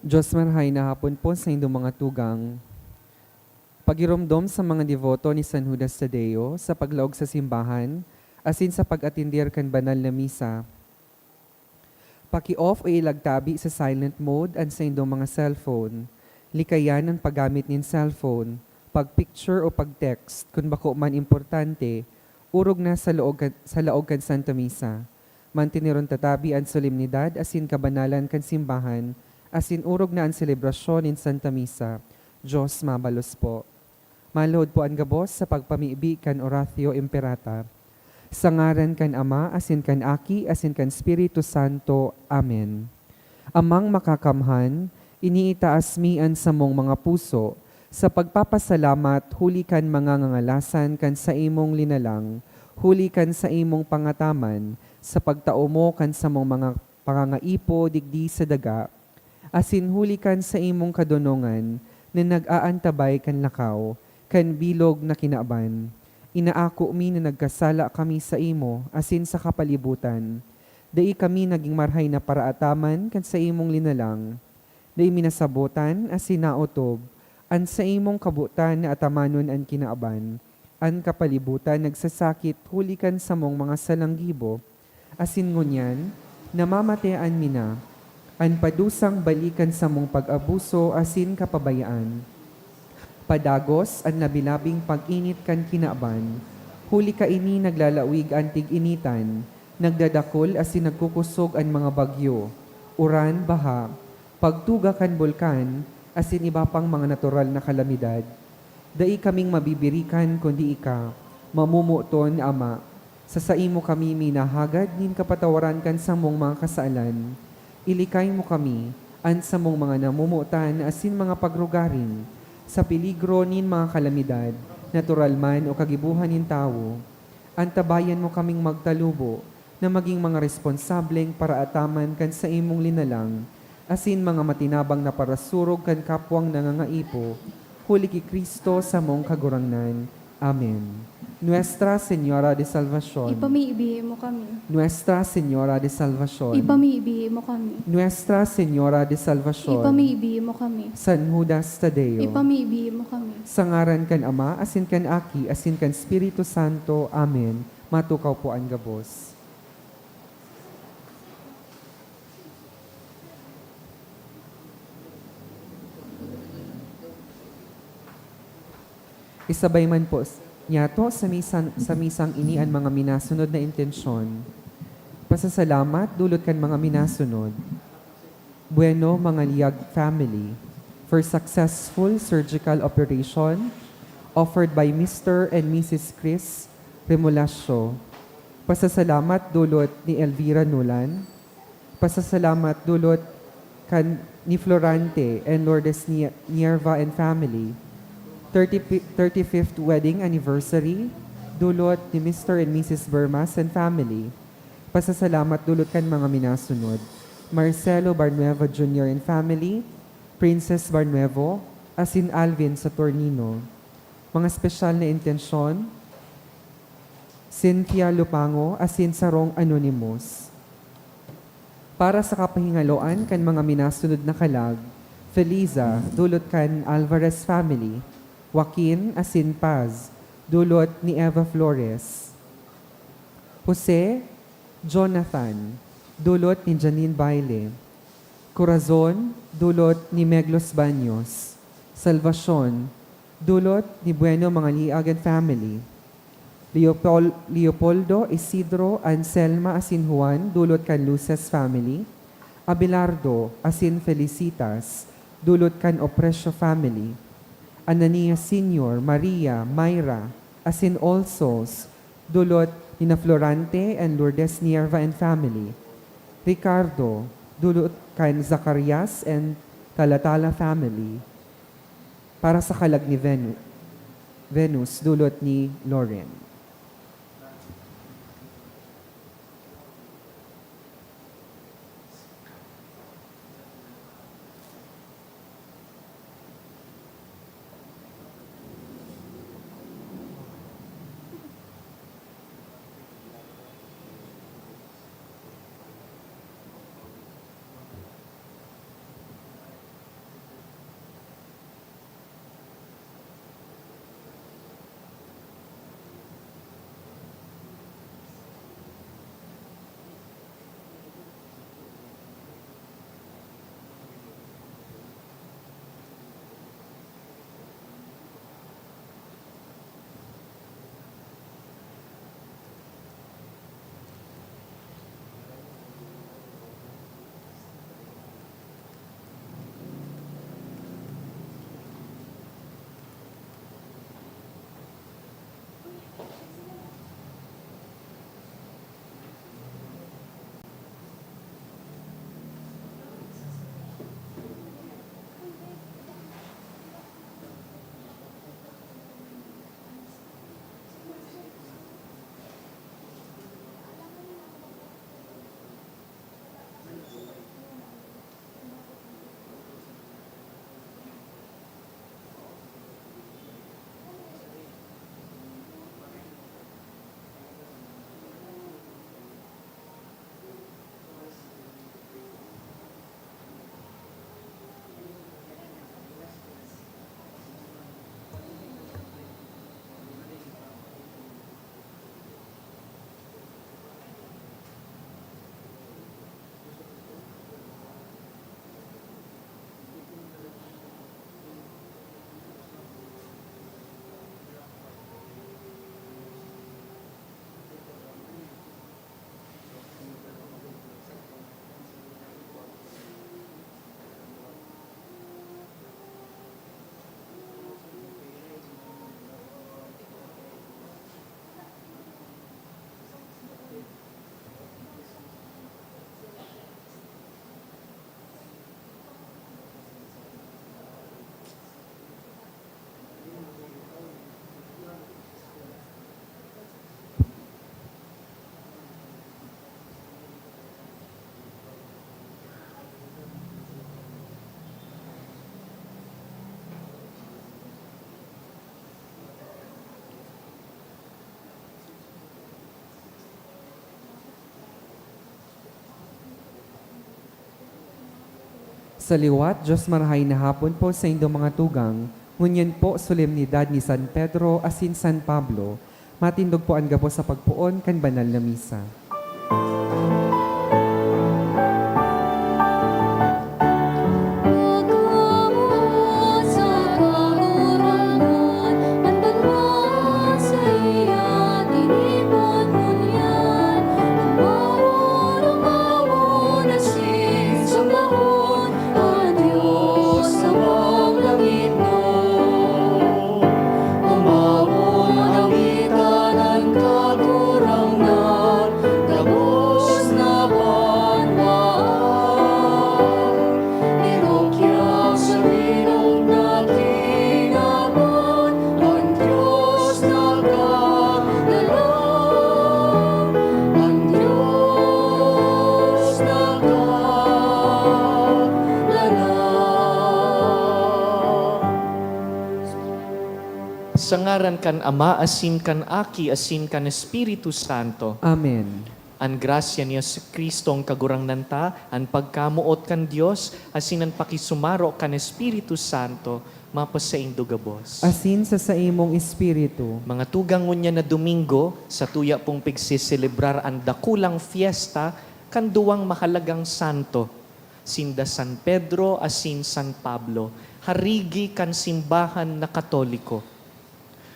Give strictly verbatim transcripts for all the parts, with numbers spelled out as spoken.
Diyos, marahay na hapon po sa indong mga tugang. Pagiromdom sa mga deboto ni San Judas Tadeo sa paglaog sa simbahan asin sa pag-atender kan banal na misa. Paki-off o ilagtabi sa silent mode an saindong mga cellphone. Likayan an paggamit nin cellphone, pag-picture o pag-text kun bako man importante, orog na sa laog kan, sa laog kan Santa Misa. Manteneron ta tabi an solemnidad asin kabanalan kan simbahan, asin orog na an selebrasyon nin Santa Misa. Diyos mabalos po. Maluhod po an gabos sa pagpamibi kan Oratio Imperata. Sa ngaran kan Ama, asin kan Aki, asin kan Espiritu Santo. Amen. Amang Makakamhan, iniitaas mi an samong mga puso sa pagpapasalamat huli kan mga ngangalasan kan saimong linalang, huli kan saimong pangataman, sa pagtao mo kan samong mga pangangaipo digdi sa daga, asin huli kan saimong kadonongan na nag-aantabay kan lakaw kan bilog na kinaban. Inaako mi na nagkasala kami saimo asin sa kapalibutan. Dai kami nagin marahay na paraataman kan saimong linalang. Dai mi nasabotan asin naotob an saimong kabotan na atamanon an kinaban. An kapalibutan nagsasakit huli kan samong mga salang gibo, asin ngunyan namamatean mi na. An padusang balik kan samong pag-abuso asin kapabayaan. Padagos an labi-labing pag-init kan kinaban, huli kaini naglalawig an tig-initan, nagdadakul asin nagkukosog an mga bagyo, uran, baha, pagtuga kan bulkan, asin iba pang mga natural na kalamidad. Dai kaming mabibirikan kundi ika, mamomoton na Ama. Sa saimo kami minahagad nin kapatawaran kan samong mga kasalan. Ilikay mo kami, an samong mga namomotan asin mga pagrugaring, sa peligro nin mga kalamidad, natural man o kagibohan nin tawo. Antabayan mo kaming magtalubo na magin mga responsableng paraataman kan saimong linalang, asin mga matinabang na parasurog kan kapwang nangangaipo, huli ki Cristo samong Kagurangnan. Amen. Nuestra Señora de Salvacion. Ipamibi mo kami. Nuestra Señora de Salvacion. Ipamibi mo kami. Nuestra Señora de Salvacion. Ipamibi mo kami. San Judas Tadeo. Ipamibi mo kami. Sa ngaran kan Ama, asin kan Aki, asin kan Espiritu Santo. Amen. Matukaw po an gabos. Isabay man po s-, niyato sa misan-, sa misang ini an mga minasunod na intensyon. Pasasalamat dulot kan mga minasunod. Bueno Mangaliag family for successful surgical operation offered by Mister and Missus Chris Remolacio. Pasasalamat dulot ni Elvira Nulan. Pasasalamat dulot kan ni Florante and Lourdes Ni-, Nierva and family. Thirty pi-, thirty-fifth wedding anniversary dulot ni Mister and Missus Bermas and family. Pasasalamat dulot kan mga minasunod: Marcelo Barnueva Junior and family, Princess Barnuevo, asin Alvin Saturnino. Mga espesyal na intensyon: Cynthia Lupango asin sarong anonymous. Para sa kapahingaloan kan mga minasunod na kalag: Feliza, dulot kan Alvarez family; Joaquin asin Paz, dulot ni Eva Flores; Jose, Jonathan, dulot ni Janine Baile; Corazon, dulot ni Meglos Baños; Salvacion, dulot ni Bueno Mangaliag and family; Leopol-, Leopoldo, Isidro, Anselma asin Juan, dulot kan Luces family; Abelardo asin Felicitas, dulot kan Opresio family; Ananias Senior, Maria, Myra, asin All Souls, dulot nina Florante and Lourdes Nierva and family; Ricardo, dulot kan Zacarias and Talatala family; para sa kalag ni Venu-, Venus, dulot ni Loren. Sa liwat, Diyos marahay na hapon po sa indong mga tugang. Ngunyan po, solemnidad ni San Pedro asin San Pablo. Matindog po an gabos sa pagpoon kan banal na misa. Sa ngaran kan Ama, asin kan Aki, asin kan Espiritu Santo. Amen. An grasya ni Jesu-Cristong Kagurangnan ta, an pagkamoot kan Dios, asin an pakisumaro kan Espiritu Santo, mapasaindo gabos. Asin sa saimong espiritu. Mga tugang, ngunyan na Domingo, satuya pong pigseselebrar an dakulang fiesta kan duwang mahalagang santo, sinda San Pedro asin San Pablo, harigi kan simbahan na Katoliko.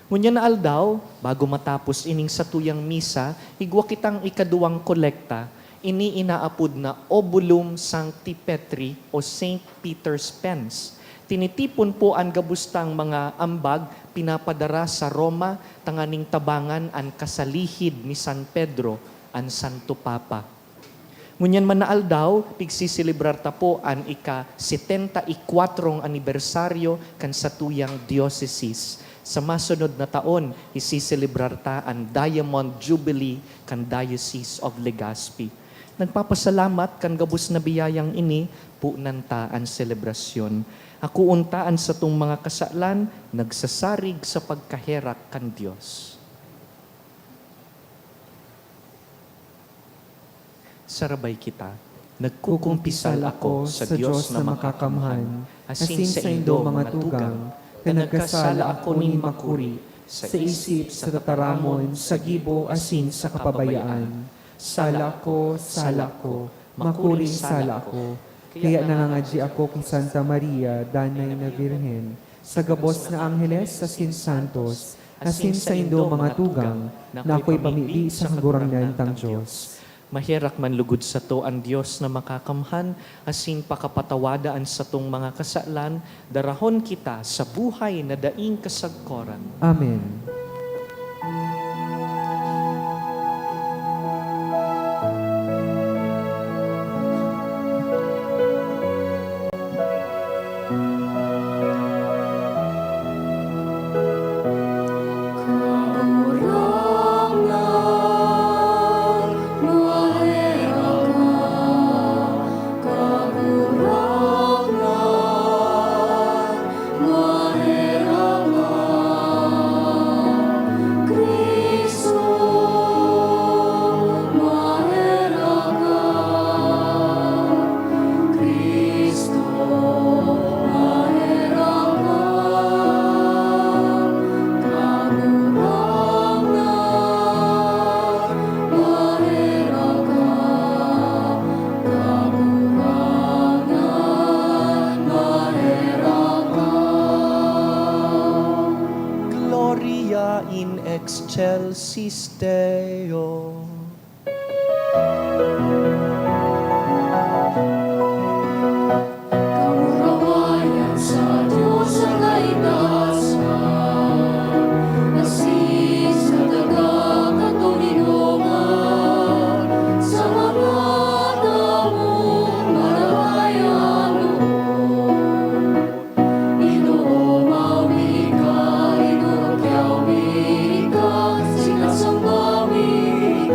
Ngunyan na aldaw, bago matapos ining satuyang misa, igwa kitang ikaduwang kolekta, ini inaapod na Obulum Sancti Petri o Saint Peter's Pence. Tinitipon po an gabos tang mga ambag, pinapadara sa Roma tanganing tabangan an kasalihid ni San Pedro, an Santo Papa. Ngunyan man na aldaw, pigseselebrar ta po an ika-setenta y kuwatrong anibersaryo kan satuyang diocesis. Sa masunod na taon, iseselebrar ta an Diamond Jubilee kan Diocese of Legazpi. Nagpapasalamat kan gabos na biyayang ini, punan ta an selebrasyon. Akoon ta an satong mga kasalan, nagsasarig sa pagkaherak kan Dios. Sarabay kita. Nagkukumpisal ako sa Dios na makakamhan, asin saindo, mga tugang, na nagkasala ako nin makuri, sa isip, sa tataramon, sa gibo, asin sa kapabayaan. Sala ako, sala ako, makuring sala ako. Kaya nangangadyi ako ki Santa Maria, Danay na Birhen, sa gabos na angheles asin santos, asin saindo, mga tugang, na akoy pamibi sa Kagurangnan tang Dios. Maherak man lugod sato an Dios na makakamhan, asin pakapatawada an satong mga kasalan, darahon kita sa buhay na daing kasagkoran. Amen. Gloria in excelsis Deo. Kamurawayan sa Dios sa kaitaasan, asin sa taga-katoninongan, sa mga tawong marahay an loob. Ginoo, maumi ka, Ginoo, kiyaumi ka, sinasamba mi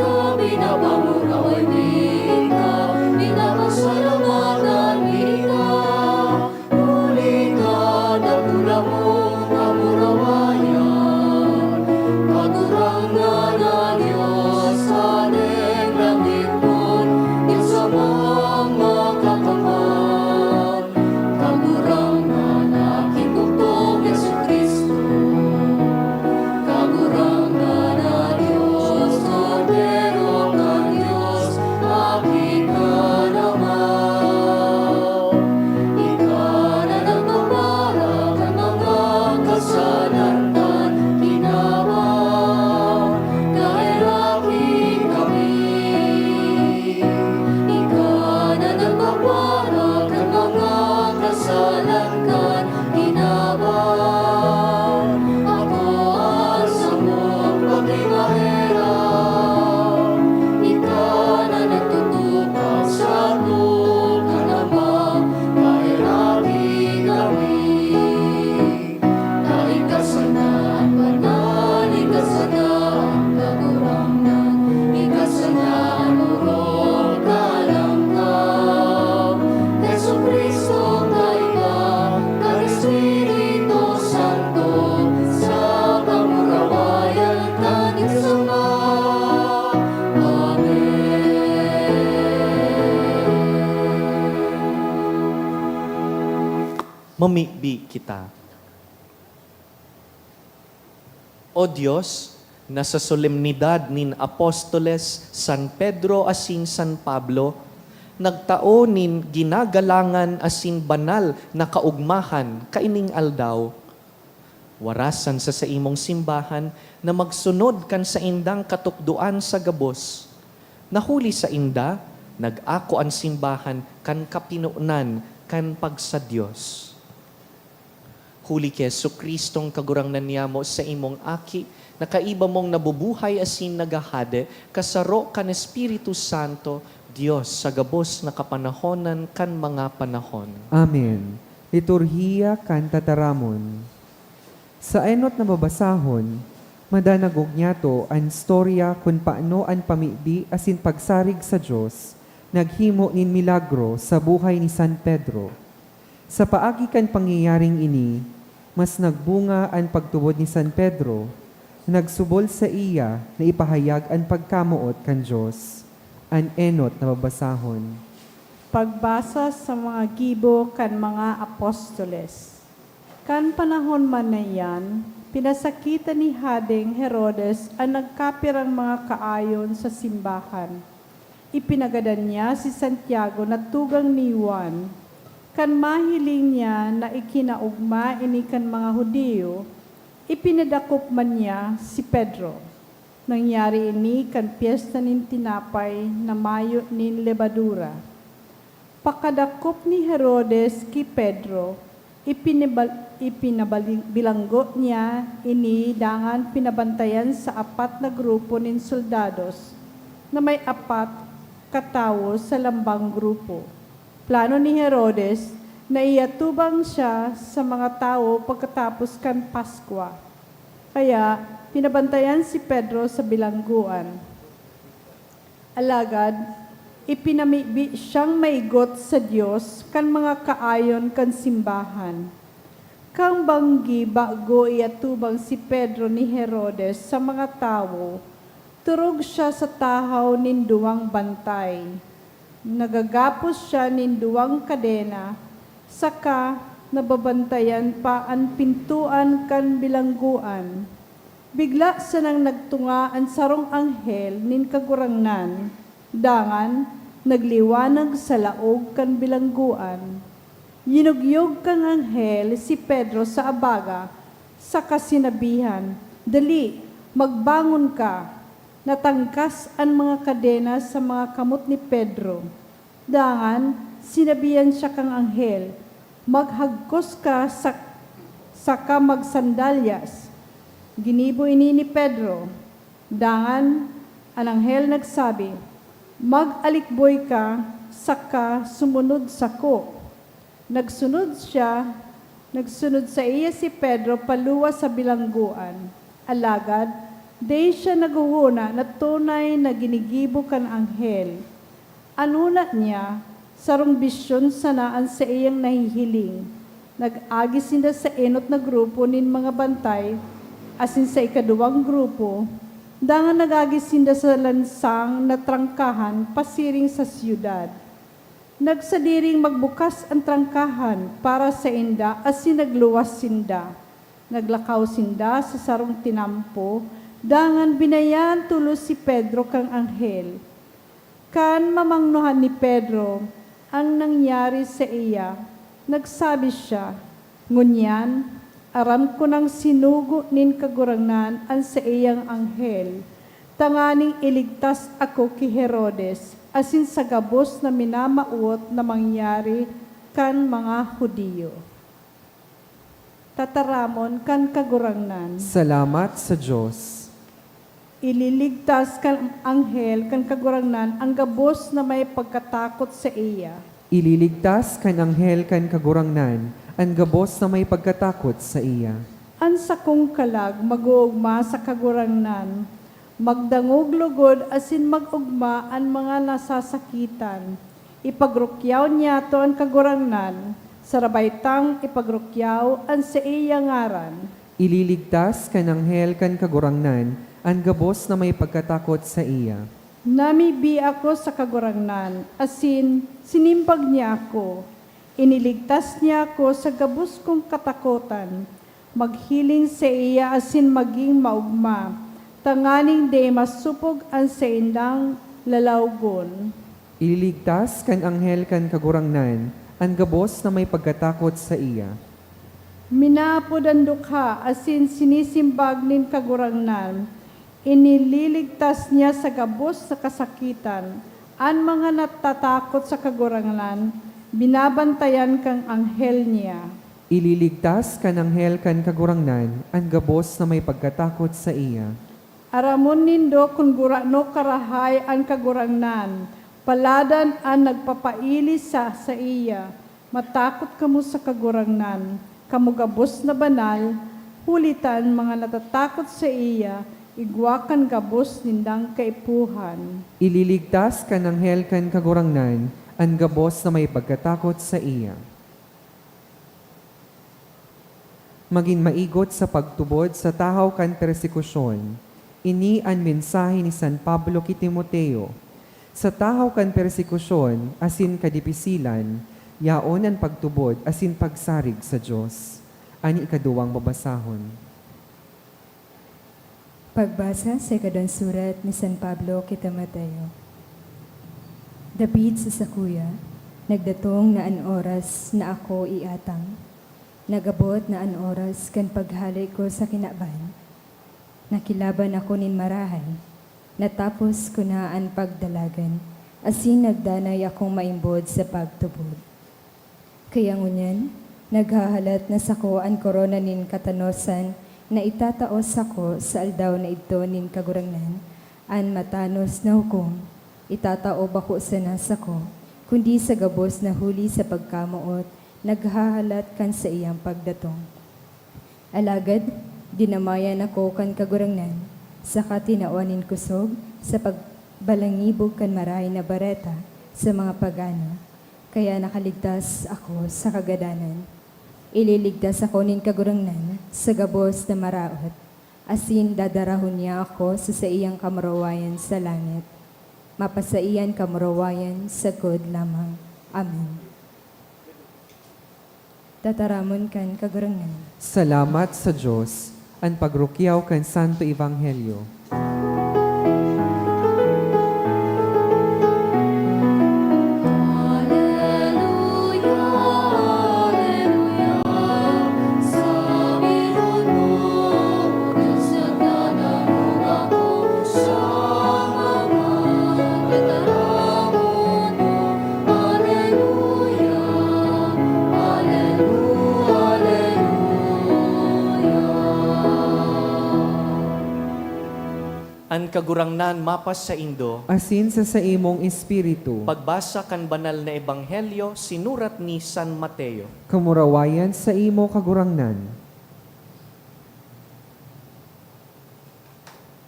Mamibi kita. O Dios, na sa solemnidad nin apostoles San Pedro asin San Pablo, nagtao nin ginagalangan asin banal na kaogmahan kaining aldaw, warasan sa saimong simbahan na magsunod kan saindang katukdoan sa gabos, na huli sainda, nag-ako an simbahan kan kapinonan kan pagsa-Dios. Huli ki Jesu-Cristong Kagurangnan niyamo, saimong Aki, na kaiba mong nabubuhay asin naghahade, kasaro kan Espiritu Santo, Dios, sa gabos na kapanahonan kan mga panahon. Amen. Liturhiya kan Tataramon. Sa enot na babasahon, madanagog niyato an istorya kun paano an pamibi asin pagsarig sa Dios naghimo nin milagro sa buhay ni San Pedro. Sa paagi kan pangyayaring ini, mas nagbunga an pagtubod ni San Pedro, na nagsubol saiya na ipahayag an pagkamoot kan Dios. An enot na babasahon. Pagbasa sa mga gibo kan mga apostoles. Kan panahon man na iyan, pinasakitan ni Hadeng Herodes an nagkapirang mga kaayon sa simbahan. Ipinagadan niya si Santiago na tugang ni Juan. Kan mahiling niya na ikinaogma ini kan mga Judio, ipinadakop man niya si Pedro. Nangyari ini kan Pyesta nin Tinapay na Mayo nin Lebadura. Pakadakop ni Herodes ki Pedro, ipinibal-, ipinabali-, bilanggo niya ini dangan pinabantayan sa apat na grupo nin soldados na may apat ka tawo sa lambang grupo. Plano ni Herodes na iatubang siya sa mga tawo pagkatapos kan Paskwa. Kaya, pinabantayan si Pedro sa bilanggoan. Alagad, ipinamibi siyang maigot sa Dios kan mga kaayon kan simbahan. Kan banggi bago iatubang si Pedro ni Herodes sa mga tawo, turog siya sa tahaw nin duwang bantay. Nagagapos siya nin duwang kadena, saka nababantayan pa an pintoan kan bilanggoan. Bigla sanang nagtunga an sarong anghel nin Kagurangnan, dangan nagliwanag sa laog kan bilanggoan. Yinugyog kan anghel si Pedro sa abaga, saka sinabihan, "Dali, magbangon ka!" Natangkas an mga kadena sa mga kamot ni Pedro. Dangan, sinabihan siya kan anghel, "Maghagkos ka sa-, saka magsandalyas." Ginibo ini ni Pedro. Dangan, an anghel nagsabi, "Mag-alikboy ka, saka sumunod sako." Nagsunod siya, nagsunod saiya si Pedro paluwas sa bilanggoan. Alagad, dai siya naghohona na tunay na ginigibo kan anghel. An hona niya, sarong bisyon sana an saiyang nahihiling. Nag-agi sinda sa enot na grupo nin mga bantay, asin sa ikaduwang grupo, dangan nag-agi sinda sa lansang na trangkahan pasiring sa syudad. Nagsadiring magbukas an trangkahan para sainda asin nagluwas sinda. Naglakaw sinda sa sarong tinampo, dangan binayaan tolos si Pedro kan anghel. Kan mamangnohan ni Pedro an nangyari saiya, nagsabi siya, "Ngunyan, aram ko nang sinugo nin Kagurangnan an saiyang anghel, tanganing iligtas ako ki Herodes asin sa gabos na minamawot na mangyari kan mga Judio." Tataramon kan Kagurangnan. Salamat sa Dios. Ililigtas kan anghel kan Kagurangnan an gabos na may pagkatakot saiya. Ililigtas kan anghel kan Kagurangnan an gabos na may pagkatakot saiya. An sakong kalag mag-oogma sa Kagurangnan, magdangog logod asin mag-ogma an mga nasasakitan. Ipagrukyaw niyato an Kagurangnan, sarabay tang ipagrukyaw an saiya ngaran. Ililigtas kan anghel kan Kagurangnan an gabos na may pagkatakot saiya. Namibi ako sa Kagurangnan, asin sinimbag niya ako. Iniligtas niya ako sa gabos kong katakotan. Maghiling saiya asin magin maogma, tanganing dai masopog an saindang lalawgon. Ililigtas kan anghel kan Kagurangnan an gabos na may pagkatakot saiya. Minaapod an dukha asin sinisimbag nin Kagurangnan. Inililigtas niya sa gabos na kasakitan. An mga natatakot sa Kagurangnan, binabantayan kan anghel niya. Ililigtas kan anghel kan Kagurangnan an gabos na may pagkatakot saiya. Aramon nindo kun gurano karahay an Kagurangnan, paladan an nagpapaili sa saiya. Matakot kamo sa Kagurangnan, kamo gabos na banal, huli ta an mga natatakot saiya igwa kan gabos nindang kaipuhan. Ililigtas kan anghel kan Kagurangnan an gabos na may pagkatakot saiya. Magin maigot sa pagtubod sa tahaw kan persekusyon. Ini an mensahe ni San Pablo ki Timoteo. Sa tahaw kan persekusyon asin kadipisilan, yaon an pagtubod asin pagsarig sa Dios. An ikaduwang babasahon. Pagbasa sa ikaduwang surat ni San Pablo ki Timoteo. Dapit sa sakuya, nagdatong na an oras na ako iatang. Nag-abot na an oras kan paghale ko sa kinaban. Nakilaban ako nin marahay. Natapos ko na an pagdalagan, asin nagdanay akong maimbod sa pagtubod. Kaya ngunyan, naghahalat na sako an korona nin katanosan na itatao sako sa aldaw na idto nin Kagurangnan, an matanos na hukom, itatao bako sana sako, kundi sa gabos na huli sa pagkamoot, naghahalat kan saiyang pagdatong. Alagad dinamayan ako kan Kagurangnan, saka tinawan nin kosog sa pagbalangibog kan Marahay na Bareta sa mga pagano, kaya nakaligtas ako sa kagadanan. Ililigtas ako nin Kagurangnan sa gabos na maraot, asin dadarahon niya ako sa saiyang kamurawayan sa langit. Mapasaiya an kamurawayan sagkod lamang. Amen. Tataramon kan Kagurangnan. Salamat sa Dios, an pagrukyaw kan Santo Ebanghelyo. Aleluya, aleluya. An Kagurangnan mapasaindo. Asin sa saimong espiritu. Pagbasa kan Banal na Ebanghelyo sinurat ni San Mateo. Kamurawayan saimo, Kagurangnan.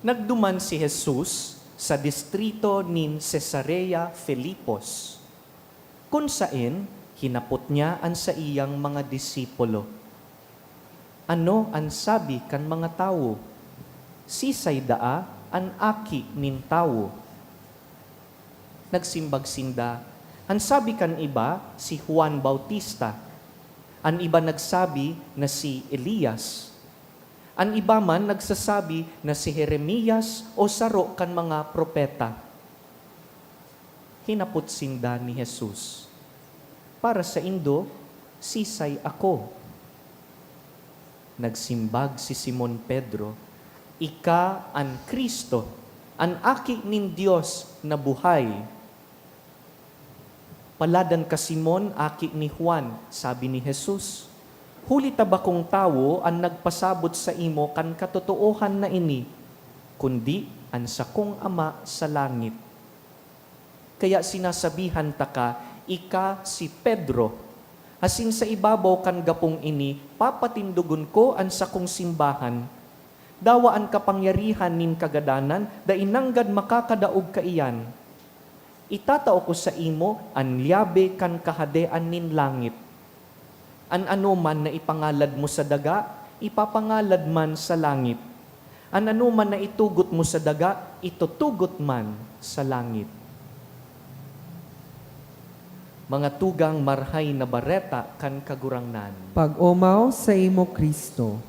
Nagduman si Jesus sa distrito nin Cesarea Filipos. Kun saen, hinapot niya an saiyang mga disipulo, "Ano an sabi kan mga tawo? Sisay daa an Aki nin Tawo?" Nagsimbag sinda, "An sabi kan iba, si Juan Bautista. An iba nagsabi na si Elias. An iba man nagsasabi na si Jeremias o saro kan mga propeta." Hinapot sinda ni Jesus, "Para saindo, sisay ako?" Nagsimbag si Simon Pedro, "Ika an Cristo, an Aki nin Dios na buhay." "Paladan ka, Simon, aki ni Juan," sabi ni Jesus, "huli ta bakong tawo an nagpasabot saimo kan katotoohan na ini, kundi an sakong Ama sa langit. Kaya sinasabihan taka, ika si Pedro, asin sa ibabaw kan gapong ini papatindogon ko an sakong simbahan. Dawa an kapangyarihan nin kagadanan dai nanggad makakadaog kaiyan. Itatao ko saimo an lyabe kan Kahadean nin langit. An anoman na ipangalad mo sa daga, ipapangalad man sa langit. An anoman na itugot mo sa daga, itutugot man sa langit." Mga tugang, Marhay na Bareta kan Kagurangnan. Pag-omaw saimo, Cristo.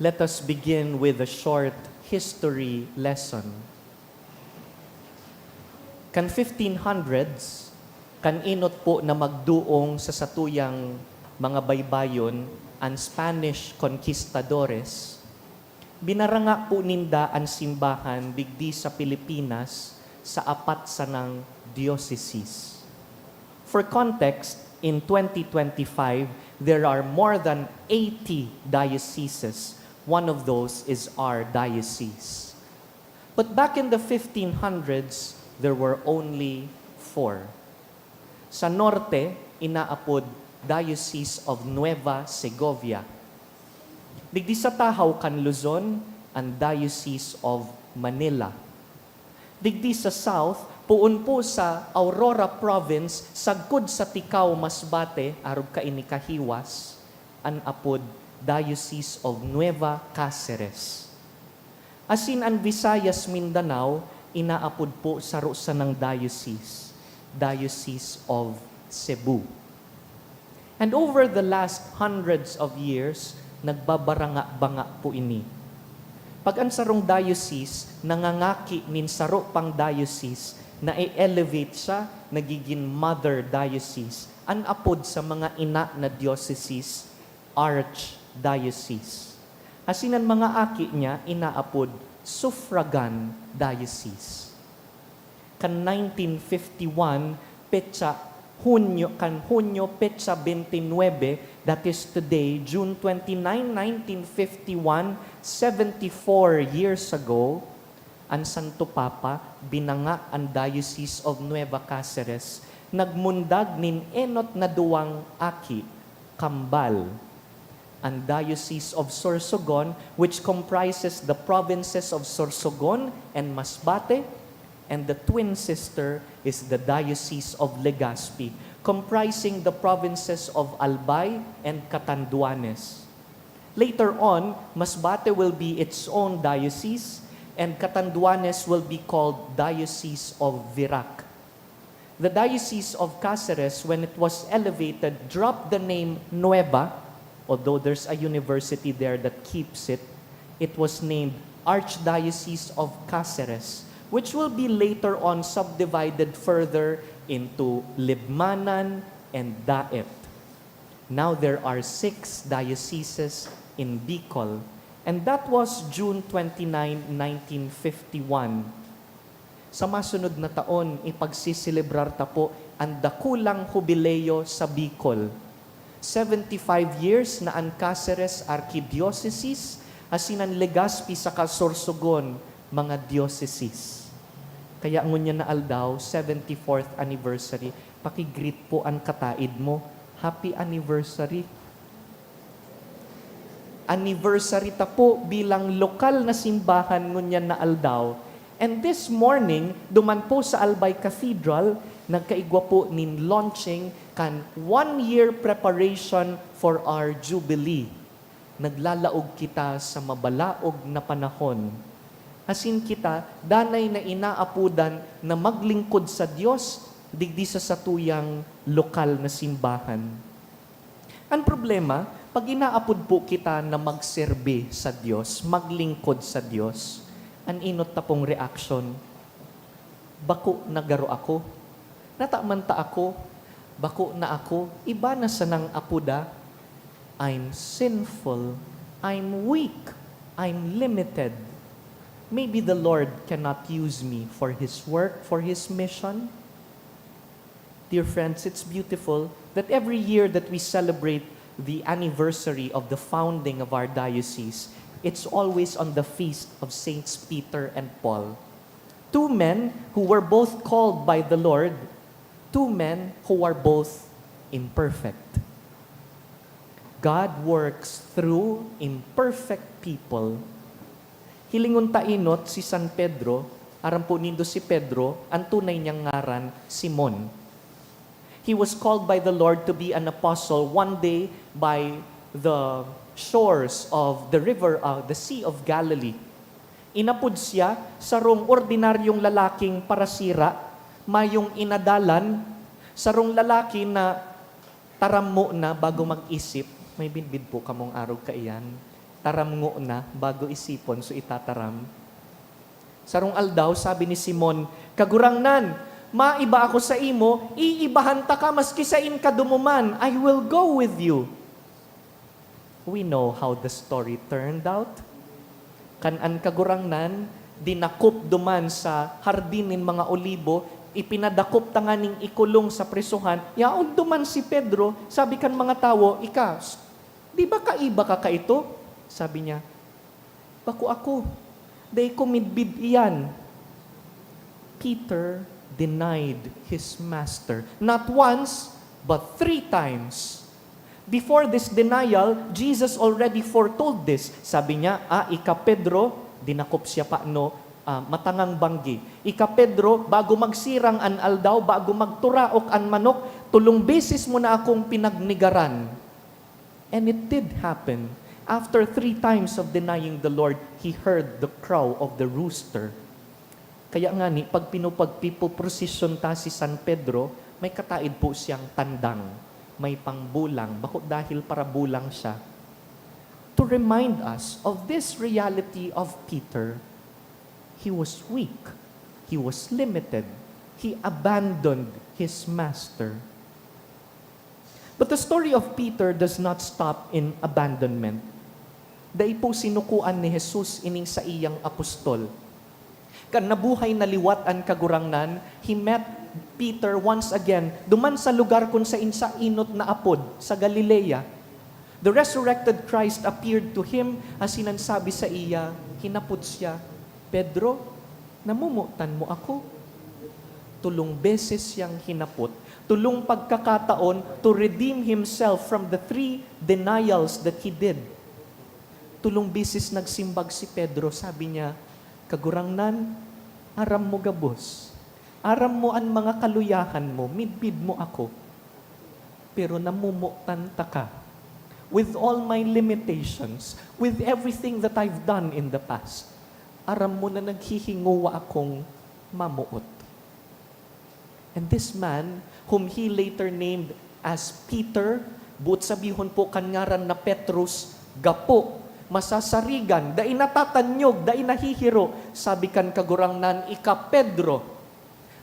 Let us begin with a short history lesson. Kan fifteen hundreds, kan enot po na magduong sa satuyang mga baybayon an Spanish conquistadores, binaranga po ninda an simbahan digdi sa Pilipinas sa apat sanang dioceses. For context, in twenty twenty-five, there are more than eighty dioceses. One of those is our diocese. But back in the fifteen hundreds, there were only four. Sa norte, inaapod Diocese of Nueva Segovia. Digdi sa tahaw kan Luzon, an Diocese of Manila. Digdi sa south, poon po sa Aurora Province, sagkod sa Ticao, Masbate, arog kaini kahiwas, an apod Diocese of Nueva Caceres. Asin an Visayas, Mindanao, inaapod po saro sanang diocese, Diocese of Cebu. And over the last hundreds of years, nagbabaranga-banga po ini. Pag an sarong diocese nangangaki nin saro pang diocese, na-elevate siya, nagigin mother diocese. An apod sa mga ina na dioceses, archdiocese. Asin an mga aki niya inaapod suffragan diocese. Kan nineteen fifty-one, petsa Hunyo, kan Hunyo, petsa twenty-nine, that is today, June twenty-nine, nineteen fifty-one, seventy-four years ago, an Santo Papa binanga an Diocese of Nueva Caceres, nagmundag nin enot na duwang aki, kambal. An Diocese of Sorsogon, which comprises the provinces of Sorsogon and Masbate, and the twin sister is the Diocese of Legazpi, comprising the provinces of Albay and Catanduanes. Later on, Masbate will be its own diocese, and Catanduanes will be called Diocese of Virac. The Diocese of Caceres, when it was elevated, dropped the name Nueva, although there's a university there that keeps it. It was named Archdiocese of Caceres, which will be later on subdivided further into Libmanan and Daet. Now there are six dioceses in Bicol, and that was June twenty-nine, nineteen fifty-one. Sa masunod na taon, ipagseselebrar ta po an dakulang hubileo sa Bicol. Seventy-five years na an Caceres Archdiocese, asin an Legazpi saka Sorsogon, mga dioceses. Kaya ngunyan na aldaw, seventy-fourth anniversary, paki-greet po an kataid mo. Happy anniversary! Anniversary ta po bilang lokal na simbahan ngunyan na aldaw. And this morning, duman po sa Albay Cathedral, nagkaigwa po nin launching kan one year preparation for our Jubilee. Naglalaog kita sa mabalaog na panahon. Asin kita, danay na inaapodan na maglingkod sa Dios digdi sa satuyang lokal na simbahan. An problema, pag inaapod po kita na magserbi sa Dios, maglingkod sa Dios, an enot ta pong reaksyon, "Bako na garo ako. Nata man ta ako. Bako na ako. Iba na sanang apoda. I'm sinful. I'm weak. I'm limited. Maybe the Lord cannot use me for His work, for His mission." Dear friends, it's beautiful that every year that we celebrate the anniversary of the founding of our diocese, it's always on the feast of Saints Peter and Paul. Two men who were both called by the Lord, two men who are both imperfect. God works through imperfect people. Hilingon ta enot si San Pedro, aram po nindo si Pedro, an tunay niyang ngaran, Simon. He was called by the Lord to be an apostle one day by the shores of the river, uh, the Sea of Galilee. Inapod siya, sarong ordinaryong lalaking parasira, mayong inadalan, sarong lalaki na taram mo na bago mag-isip. May bidbid po kamong arog kaiyan. Taram ngo na bago isipon, so itataram. Sarong aldaw, sabi ni Simon, "Kagurangnan, maiba ako saimo, iibahan taka maski sain ka dumuman. I will go with you." We know how the story turned out. Kan an Kagurangnan dinakop duman sa hardin nin mga olibo, ipinadakop tanganing ikulong sa prisohan, yaon duman si Pedro, sabi kan mga tawo, "Ika, di ba kaiba ka kaito?" Sabi niya, "Bako ako. Dai ko midbid iyan." Peter denied his master, not once, but three times. Before this denial, Jesus already foretold this. Sabi niya, "Ah, ika Pedro, dinakop siya pa, no, ah, matangang banggi. Ika Pedro, bago magsirang an aldaw, bago magturaok an manok, tulong beses mo na akong pinagnigaran." And it did happen. After three times of denying the Lord, he heard the crow of the rooster. Kaya ngani, pag pinupagpipoprosesyon ta si San Pedro, may kataid po siyang tandang, may pangbulang, bako dahil parabulang siya. To remind us of this reality of Peter, he was weak, he was limited, he abandoned his master. But the story of Peter does not stop in abandonment. Dai po sinukoan ni Jesus ining saiyang apostol. Kan nabuhay na liwat an Kagurangnan, he met Peter once again, duman sa lugar kun saen siya enot naapod, sa Galilea. The resurrected Christ appeared to him asin nagsabi saiya, hinapot siya, "Pedro, namomotan mo ako?" Tolong beses siyang hinapot, tolong pagkakataon to redeem himself from the three denials that he did. Tolong beses nagsimbag si Pedro, sabi niya, "Kagurangnan, aram mo gabos. Aram mo an mga kaluyahan mo, midbid mo ako. Pero namomotan taka. With all my limitations, with everything that I've done in the past, aram mo na naghihingowa akong mamoot." And this man, whom he later named as Peter, boot sabihon po kan ngaran na Petrus, gapo, masasarigan, dai natatanyog, dai nahihiro, sabi kan Kagurangnan, "Ika Pedro,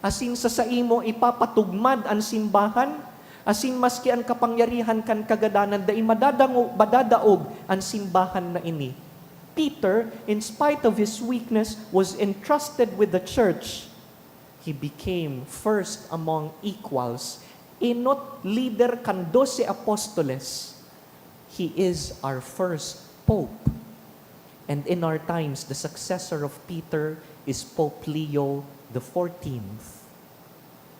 asin sa saimo ipapatugmad an simbahan, asin maski an kapangyarihan kan kagadanan dai madadango-, madadaog an simbahan na ini." Peter, in spite of his weakness, was entrusted with the church. He became first among equals. Enot lider kan Dose Apostoles. He is our first Pope. And in our times, the successor of Peter is Pope Leo the fourteenth.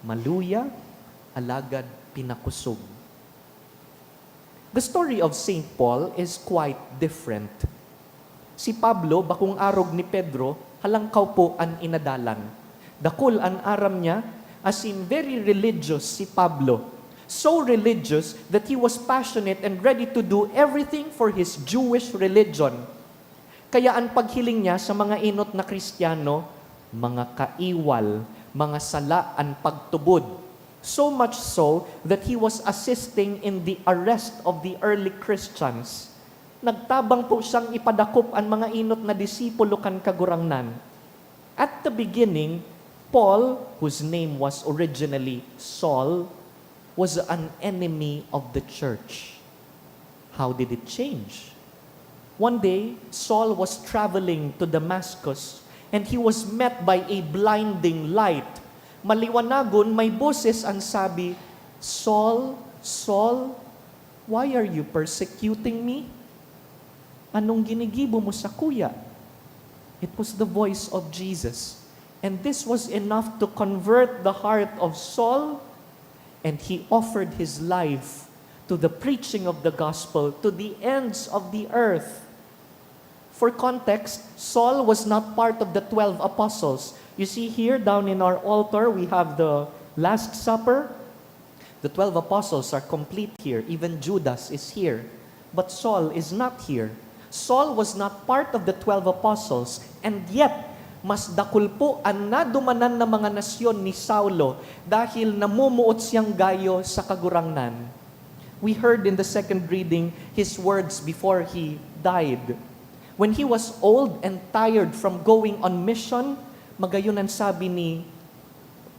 Maluya, alagad pinakusog. The story of Saint Paul is quite different. Si Pablo, bakong arog ni Pedro, halangkaw po an inadalan. Dakul an aram niya, asin very religious si Pablo. So religious that he was passionate and ready to do everything for his Jewish religion. Kaya an paghiling niya sa mga enot na Kristiyano, mga kaiwal, mga sala an pagtubod. So much so that he was assisting in the arrest of the early Christians. Nagtabang po siyang ipadakop an mga enot na disipulo kan Kagurangnan. At the beginning, Paul, whose name was originally Saul, was an enemy of the church. How did it change? One day, Saul was traveling to Damascus and he was met by a blinding light. Maliwanagon, may boses an sabi, "Saul, Saul, why are you persecuting me? Anong ginigibo mo sakuya?" It was the voice of Jesus. And this was enough to convert the heart of Saul, and he offered his life to the preaching of the gospel to the ends of the earth. For context, Saul was not part of the twelve apostles. You see here, down in our altar, we have the Last Supper. The twelve apostles are complete here. Even Judas is here. But Saul is not here. Saul was not part of the twelve apostles, and yet, mas dakul po an nadumanan na mga nasyon ni Saulo dahil namumuot siyang gayo sa Kagurangnan. We heard in the second reading his words before he died. When he was old and tired from going on mission, magayon an sabi ni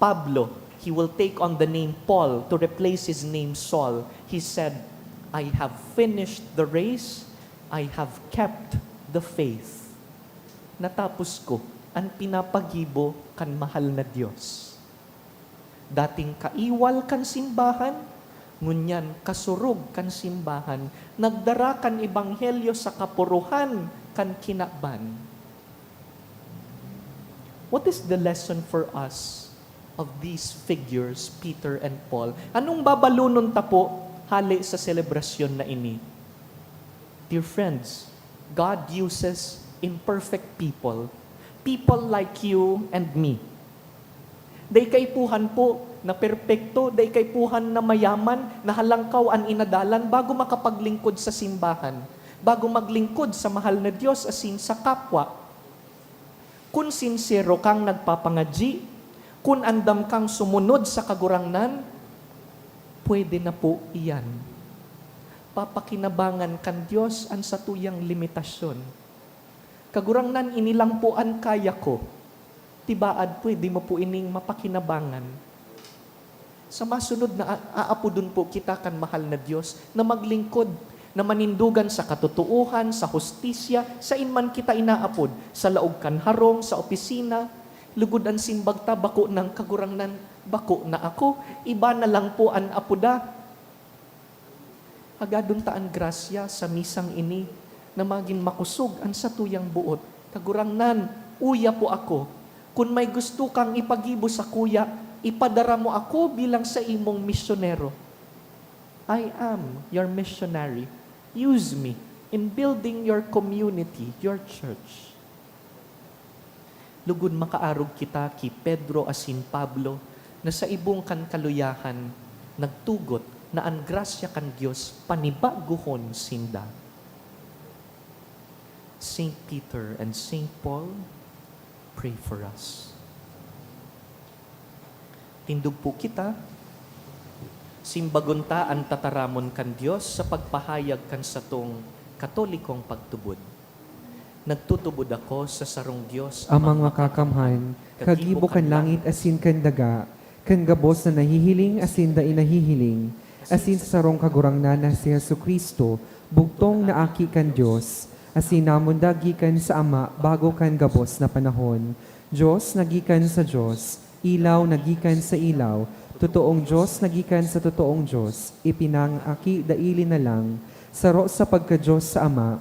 Pablo, he will take on the name Paul to replace his name Saul. He said, "I have finished the race, I have kept the faith." Natapos ko an pinapagibo kan mahal na Dios. Dating kaiwal kan simbahan, ngunyan kasurog kan simbahan, nagdara kan ebanghelyo sa kapuruhan kan kinaban. What is the lesson for us of these figures, Peter and Paul? Anong babalonon ta po hale sa selebrasyon na ini? Dear friends, God uses imperfect people, people like you and me. Dai kaipuhan po na perpekto, dai kaipuhan na mayaman, na halangkaw an inadalan bago makapaglingkod sa simbahan, bago maglingkod sa mahal na Dios asin sa kapwa. Kun sinsero kang nagpapangadyi, kun andam kang sumunod sa Kagurangnan, pwede na po iyan. Papakinabangan kan Dios an satuyang limitasyon. "Kagurangnan, ini lang po an kaya ko." Tibaad, pwede mo po ining mapakinabangan. Sa masunod na a-, aapodon po kita kan mahal na Dios na maglingkod, na manindogan sa katotoohan, sa hustisya, sain man kita inaapod, sa laog kan harong, sa opisina. Lugod an simbag ta, "Bako nang Kagurangnan, bako na ako, iba na lang po an apoda." Hagadon ta an grasya sa misang ini na magin makosog an satuyang boot. "Kagurangnan, uya po ako. Kun may gusto kang ipagibo sakuya, ipadara mo ako bilang saimong misyonero." "I am your missionary. Use me in building your community, your church." Lugod makaarog kita ki Pedro asin Pablo na sa ibong kan kaluyahan, nagtugot na an grasya kan Dios panibagohon sinda. Saint Peter and Saint Paul, pray for us. Tindog po kita. Simbagon ta an tataramon kan Dios sa pagpahayag kan satong Katolikong pagtubod. Nagtutubod ako sa sarong Dios, Amang Makakamhan, kagibo kan langit asin kan daga, kan gabos na nahihiling asin dai nahihiling, asin sa sarong Kagurangnan na si Jesu-Cristo, bugtong na Aki kan Dios, asin namundag gikan sa Ama bago kan gabos na panahon. Dios na gikan sa Dios, ilaw na gikan sa ilaw, totoong Dios na gikan sa totoong Dios, ipinangaki daili na lang, saro sa pagka-Dios sa Ama,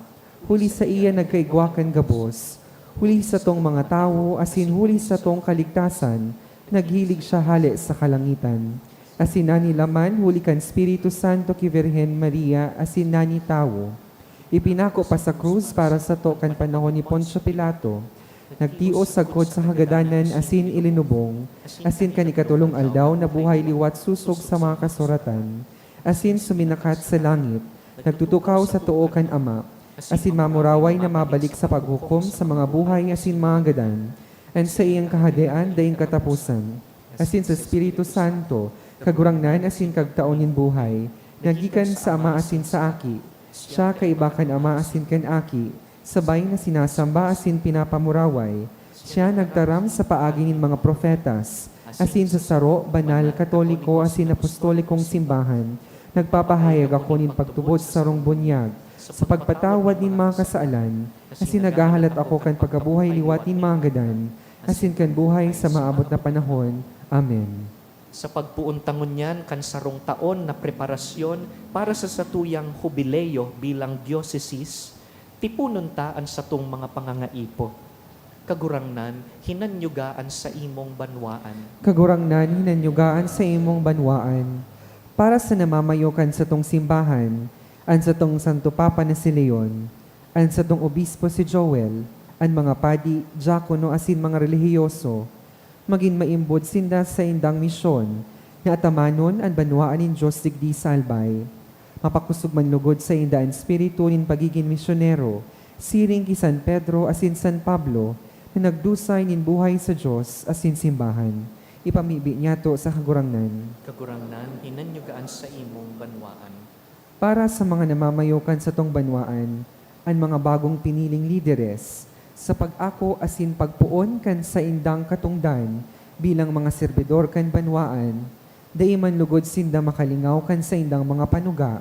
huli saiya nagkaigwa kan gabos, huli satong mga tawo asin huli satong kaligtasan, naghilig siya hale sa kalangitan. Asin nanilaman huli kan Espiritu Santo ki Birhen Maria asin nanitawo. Ipinako pa sa krus para sato kan panahon ni Poncio Pilato. Nagtios sagkod sa kagadanan asin ilinubong, asin kan ikatolong aldaw nabuhay liwat sosog sa mga kasuratan, asin suminakat sa langit, nagtutukaw sa too kan Ama, asin mamuraway na mabalik sa paghukom sa mga buhay asin mga gadan. An saiyang kahadean daing kataposan, asin sa Espiritu Santo, Kagurangnan asin Kagtao nin buhay, na gikan sa Ama asin sa Aki. Siya kaiba kan Ama asin kan Aki, sabay na sinasamba asin pinapamuraway. Siya nagtaram sa paagi nin mga propetas, asin sa saro, banal, katoliko, asin apostolikong simbahan. Nagpapahayag ako nin pagtubod sa sarong bunyag, sa pagpatawad nin mga kasalan, asin naghahalat ako kan pagkabuhay liwat nin mga gadan, asin kan buhay sa maabot na panahon. Amen. Sa pagpoon ta ngunyan kan sarong taon na preparasyon para sa satuyang hubileo bilang diocesis, tiponon ta an satong mga pangangaipo. Kagurangnan, hinanyuga an saimong banwaan. Kagurangnan, hinanyuga an saimong banwaan. Para sa namamayo kan satong simbahan, an satong Santo Papa na si Leon, an satong obispo si Joel, an mga padi, diakono asin mga relihiyoso, magin maimbod sinda sa saindang misyon, na atamanon an banwaan nin Dios digdi sa albay. Mapakosog man logod sainda an espiritu nin pagigin misyonero, Siring ki San Pedro asin San Pablo na nagdusay nin buhay sa Dios asin simbahan, ipamibi niyato sa Kagurangnan. Kagurangnan, hinanyugaan sa imong banwaan. Para sa mga namamayo kan satong banwaan, an mga bagong piniling lideres, sa pag-ako asin pagpoon kan saindang katongdan bilang mga serbidor kan banwaan, dai man lugod sinda makalingaw kan saindang mga panuga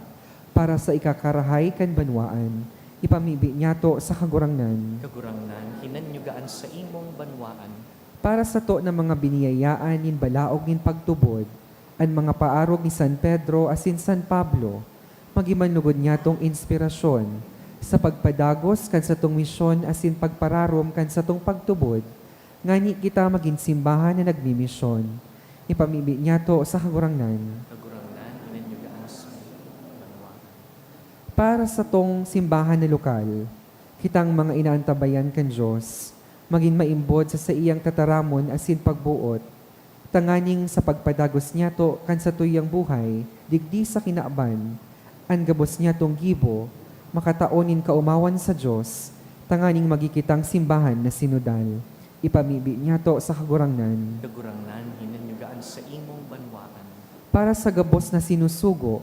para sa ikakarahay kan banwaan, ipamibi niyato sa Kagurangnan. Kagurangnan, hinanyugaan sa imong banwaan. Para sato na mga biniyayaan nin balaog nin pagtubod, an mga paarog ni San Pedro asin San Pablo, magin man lugod niyatong inspirasyon sa pagpadagos kan satong misyon asin pagpararom kan satong pagtubod, ngani kita magin simbahan na nagmimisyon. Ipamibi niyato sa Kagurangnan. Kagurangnan, hinanyugaan sa imong banwaan. Para satong simbahan na lokal, kitang mga inaantabayan kan Dios, magin maimbod sa saiyang tataramon asin pagboot, tanganing sa pagpadagos niyato kan satuyang buhay digdi sa kinaban, an gabos niyatong gibo makatao nin kaomawan sa Dios, tanganing magi kitang simbahan na sinodal. Ipamibi niyato sa Kagurangnan. Kagurangnan, hinanyugaan sa imong banwaan. Para sa gabos na sinusugo,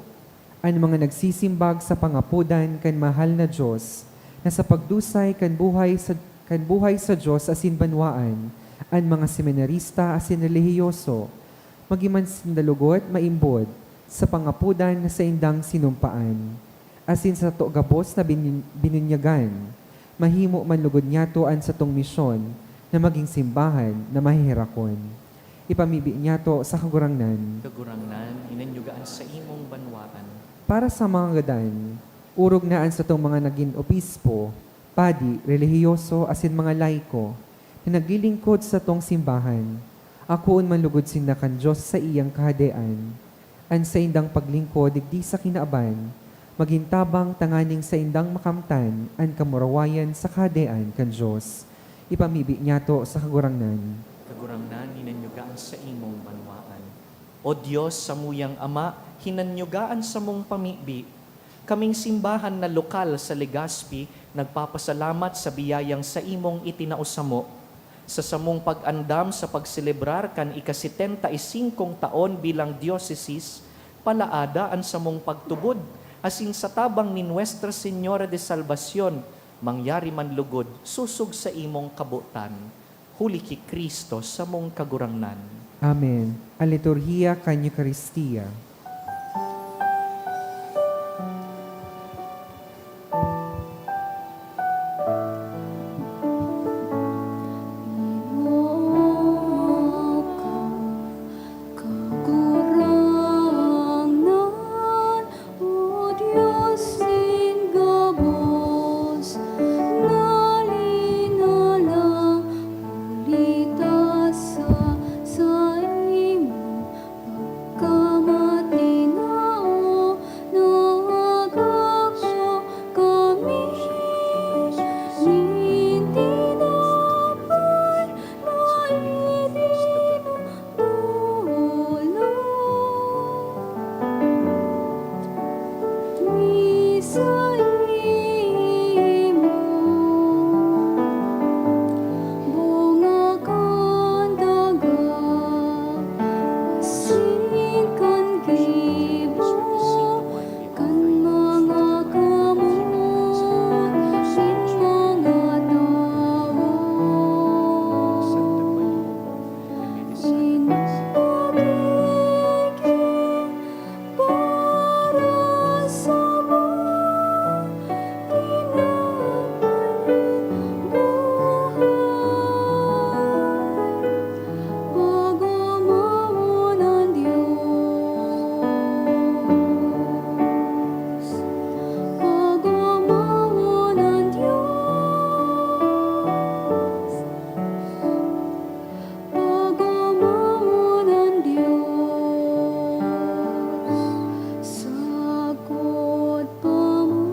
an mga nagsisimbag sa pangapodan kan mahal na Dios, na sa pagdusay kan buhay sa, kan buhay sa Dios asin banwaan, an mga seminarista asin relihiyoso, magin man sinda lugod maimbod sa pangapodan na saindang sinumpaan, asin sato gabos na bin-, binunyagan, mahimo man lugod niyato an satong misyon na magin simbahan na maheherakon. Ipamibi niyato sa Kagurangnan. Kagurangnan, hinanyugaan sa imong banwaan. Para sa mga gadan, orog na an satong mga nagin obispo, padi, relihiyoso, asin mga laiko na naglilingkod sa satong simbahan. Akoon man lugod sinda kan Dios sa iyang Kahadean. An saindang paglingkod digdi sa kinaban, magin tabang tanganing saindang makamtan an kamurawayan sa Kahadean kan Dios. Ipamibi niyato sa Kagurangnan. Kagurangnan, hinanyugaan sa imong banwaan. O Dios, samuyang Ama, hinanyugaan samong pamibi. Kaming simbahan na lokal sa Legazpi, nagpapasalamat sa biyayang saimong itinao samo. Sa samong pag-andam sa pagselebrar kan ika-setenta y singkong taon bilang diocesis, palaada an samong pagtubod, asin sa tabang ni Nuestra Señora de Salvacion, mangyari man lugod sosog sa imong kabotan. Huli ki Cristo samong Kagurangnan. Amen. An liturhiya kan Eukaristia. Kagurangnan, O Dios nin gabos, na linalang huli ta sa saimong pagkamatinao, nag-aksyon kami nin tinapay na itinutulong mi saimo. Bunga kan daga asin kan gibo, kan mga kamot nin mga tawo. Sinagigin para samo, tinapay nin buhay, pag-omawon an Dios. Pag-omawon an Dios. Pag-omawon an Dios. Sagkod pa man.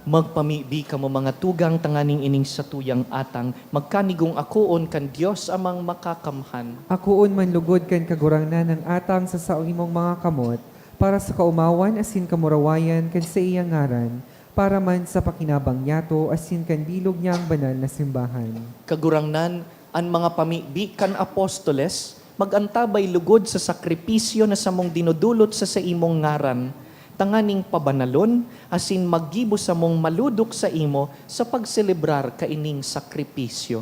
Magpamibi kamo, mga tugang, tanganing ining satuyang atang magkanigong akoon kan Dios Amang Makakamhan. Akoon man lugod kan Kagurangnan an atang sa saimong mga kamot, para sa kaomawan asin kamurawayan kan saiyang ngaran, Para man sa pakinabang niyato asin kan bilog niyang banal na simbahan. Kagurangnan, an mga pamibi kan apostoles mag-antabay lugod sa sakripisyo na samong dinodolot sa saimong ngaran, tanganing pabanalon asin maggibo samong malodok saimo sa pagselebrar kaining sakripisyo.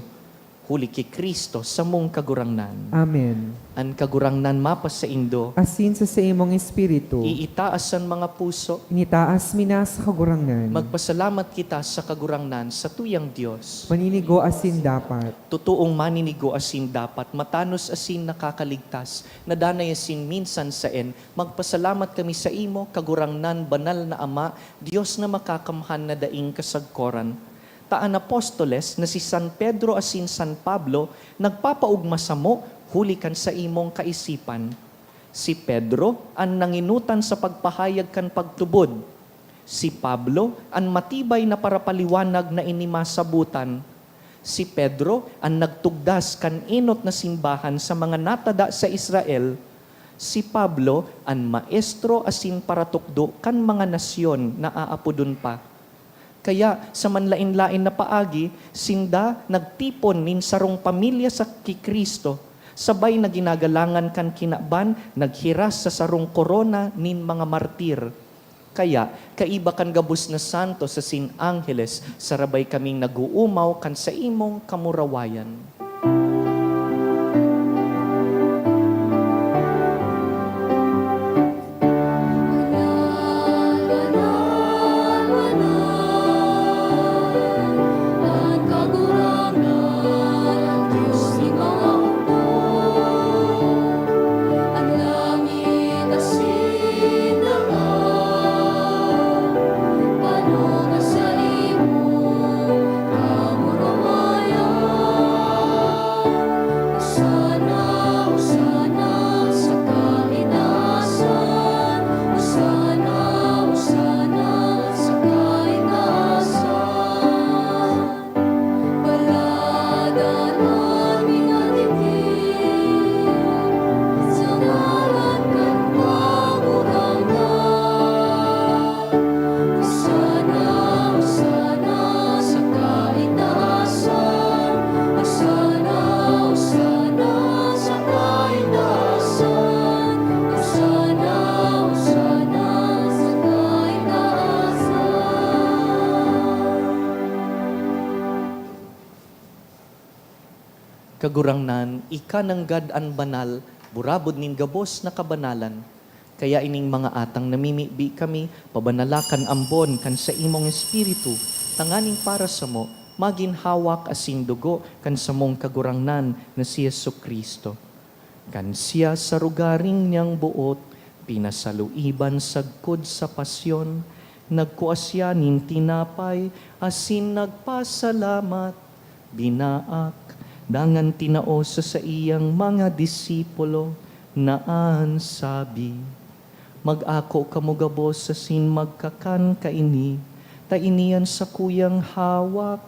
Huli ki Cristo, samong Kagurangnan. Amen. An Kagurangnan mapasaindo. Asin sa saimong espiritu. Iitaas an mga puso. Initaas mi na sa Kagurangnan. Magpasalamat kita sa Kagurangnan, satuyang Dios. Maninigo asin dapat. Totoong maninigo asin dapat, matanos asin nakakaligtas, na danay asin minsan saen, magpasalamat kami saimo, Kagurangnan, banal na Ama, Dios na makakamhan na daing kasagkoran. Ta an apostoles na si San Pedro asin San Pablo nagpapaogma samo huli kan saimong kaisipan. Si Pedro an nangenotan sa pagpahayag kan pagtubod. Si Pablo an matibay na parapaliwanag na ini masabotan. Si Pedro an nagtugdas kan enot na simbahan sa mga natada sa Israel. Si Pablo an maestro asin paratukdo kan mga nasyon na aapodon pa. Kaya, sa manlaen-laen na paagi, sinda nagtipon nin sarong pamilya sa ki Cristo, sabay na ginagalangan kan kinaban, naghiras sa sarong korona nin mga martir. Kaya, kaiba kan gabos na santos asin angheles, sarabay kaming nag-oomaw kan saimong kamurawayan. Hosana, hosana sa kaitaasan. Hosana, hosana sa kaitaasan. Paladan an minatiti sa ngaran kan Kagurangnan. Hosana, hosana sa kaitaasan. Hosana, hosana sa kaitaasan. Hosana, hosana sa kaitaasan. Kagurangnan, ika nanggad an banal, burabod nin gabos na kabanalan. Kaya ining mga atang namimibi kami, pabanala kan ambon kan saimong Espiritu, tanganing para samo, magin hawak asin dugo kan samong Kagurangnan na si Jesu-Cristo. Kan siya sa rogaring niyang boot, pinasaluiban sagkod sa pasyon, nagkua siya nin tinapay asin nagpasalamat, binaak, dangan tinao sa saiyang mga disipulo, na an sabi, "Mag-ako kamo gabos asin magkakan kaini, ta ini an sakuyang hawak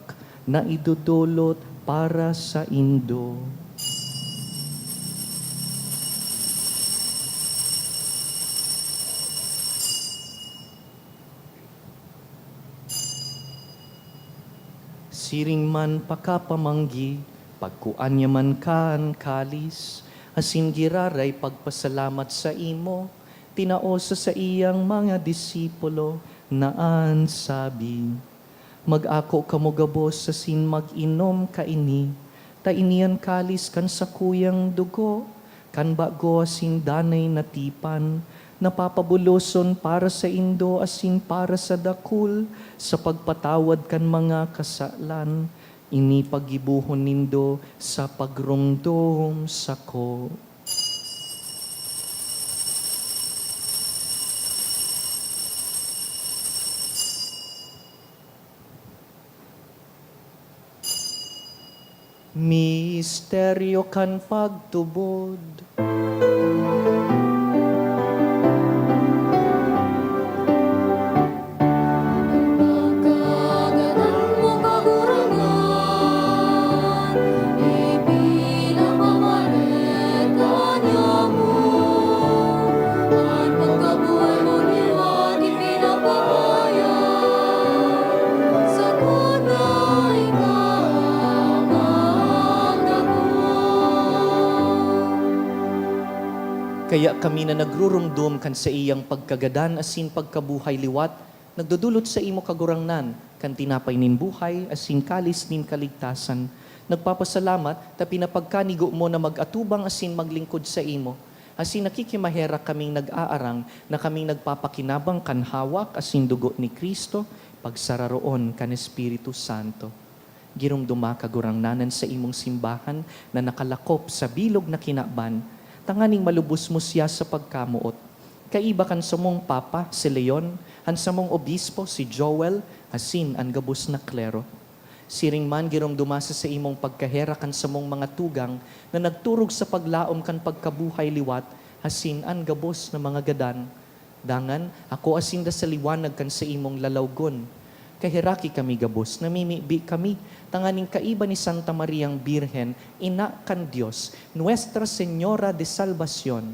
na idodolot para saindo." Siring man pakapamanggi, pagkua niya man kan kalis, asin giraray pagpasalamat saimo, tinao sa saiyang mga disipulo, na an sabi, "Mag-ako kamo gabos asin mag-inom kaini, ta ini an kalis kan sakuyang dugo, kan bago asin danay na tipan, na papabuloson para saindo asin para sa dakul sa pagpatawad kan mga kasalan. Ini paggibohon nindo sa pagromdom sako." Misteryo kan pagtubod. Pagkagadan mo, Kagurangnan, ipinapamalit ka niamo. An pagkabuhay mo liwat ipinapahayag. Kaya kami na nagrurumdom kan saiyang pagkagadan asin pagkabuhay liwat, nagdodolot saimo, Kagurangnan, kan tinapay nin buhay asin kalis nin kaligtasan. Nagpapasalamat ta pinapagkanigo mo na mag-atubang asin maglingkod saimo, asin nakikimaherak kaming nag-aarang na kaming nagpapakinabang kan hawak asin dugo ni Cristo, pagsararoon kan Espiritu Santo. Giromdoma, Kagurangnan, an saimong simbahan na nakalakop sa bilog na kinaban, tanganing malubos mo siya sa pagkamoot. Kaiba kan samong Papa, si Leon, an samong Obispo, si Joel, asin an gabos na klero. Siring man, giromdoma sa saimong pagkaherak an samong mga tugang na nagturog sa paglaom kan pagkabuhay liwat, asin an gabos na mga gadan. Dangan, akoa sinda sa liwanag kan saimong lalawgon. Kaheraki kami gabos, namimibi kami, tanganing kaiba ni Santa Mariang Birhen, Ina kan Dios, Nuestra Señora de Salvacion.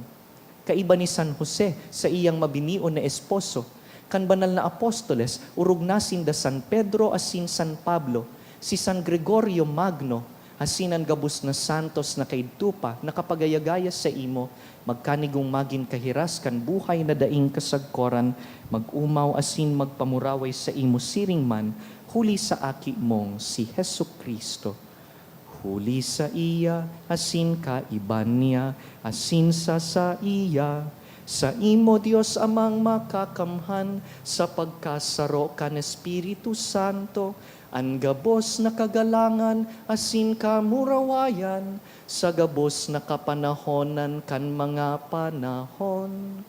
Kaiba ni San Jose, saiyang mabinion na esposo. Kan banal na apostoles, orog na sinda San Pedro asin San Pablo, si San Gregorio Magno, asin an gabos na santos na kaidto pa nakapagayagaya saimo, magkanigong magin kahiras kan buhay na daing kasagkoran, mag-omaw asin magpamuraway saimo siring man, huli sa Aki mong si Jesu-Cristo. Huli saiya, asin kaiba niya, asin sa saiya, saimo, Dios Amang Makakamhan, sa pagkasaro kan Espiritu Santo, an gabos na kagalangan asin kamurawayan sa gabos na kapanahonan kan mga panahon.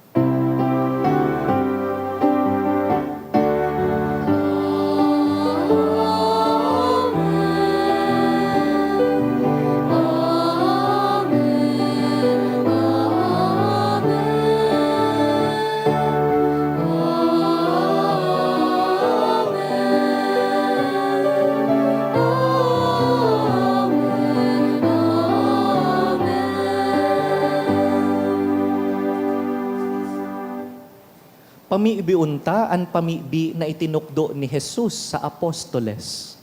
Pamibion ta an pamibi na itinukdo ni Jesus sa apostoles.